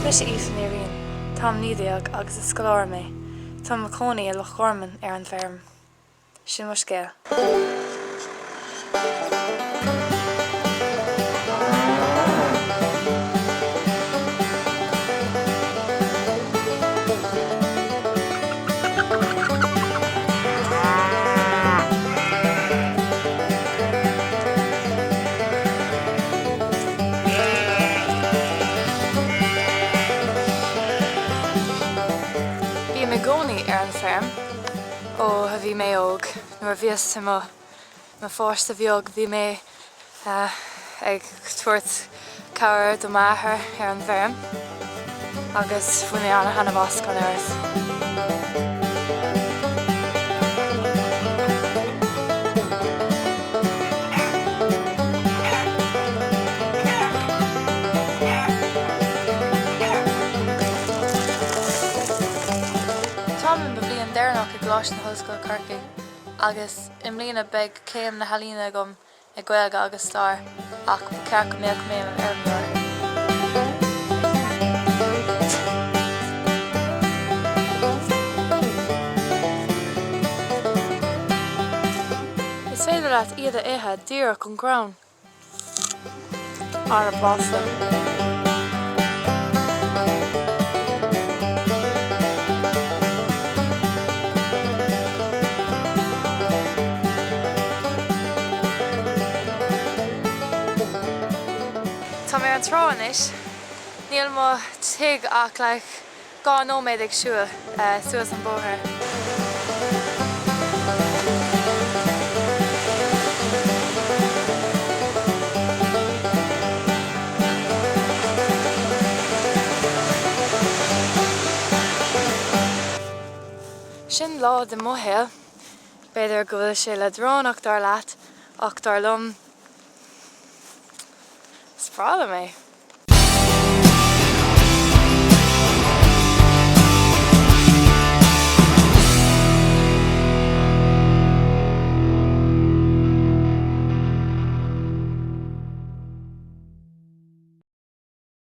Mise Aoife Ní Riain, táim 19 agus is scoláire mé. Táim i mo chónaí i Loch Garman ar an bhfeirm. Sin mo scéal. Bím i gcónaí ar an bhfeirm ó a bhí mé óg. Nuair a bhíos i mo pháiste bheag bhí mé ag tabhairt cabhair do m'athair ar an bhfeirm agus bhain mé ana-thaitneamh as gan amhras. Táim i mo bhliain deireanach i gColáiste na hOllscoile Corcaigh agus i mbliana beidh céim na healaíne agam i Gaeilge agus Stair ach ba cheart go mbeadh mé i m'fheirmeoir. Is féidir leat iad a ithe díreach ón gcrann. An-bhlasta. Tá mé ar an trá anois. Níl mo tigh ach like 2 nóiméad ag siúl suas an bóthar. Sin lá de mo shaol. B'fhéidir go bhfuil sé leadránach dar leat ach dar liom, is breá liom é.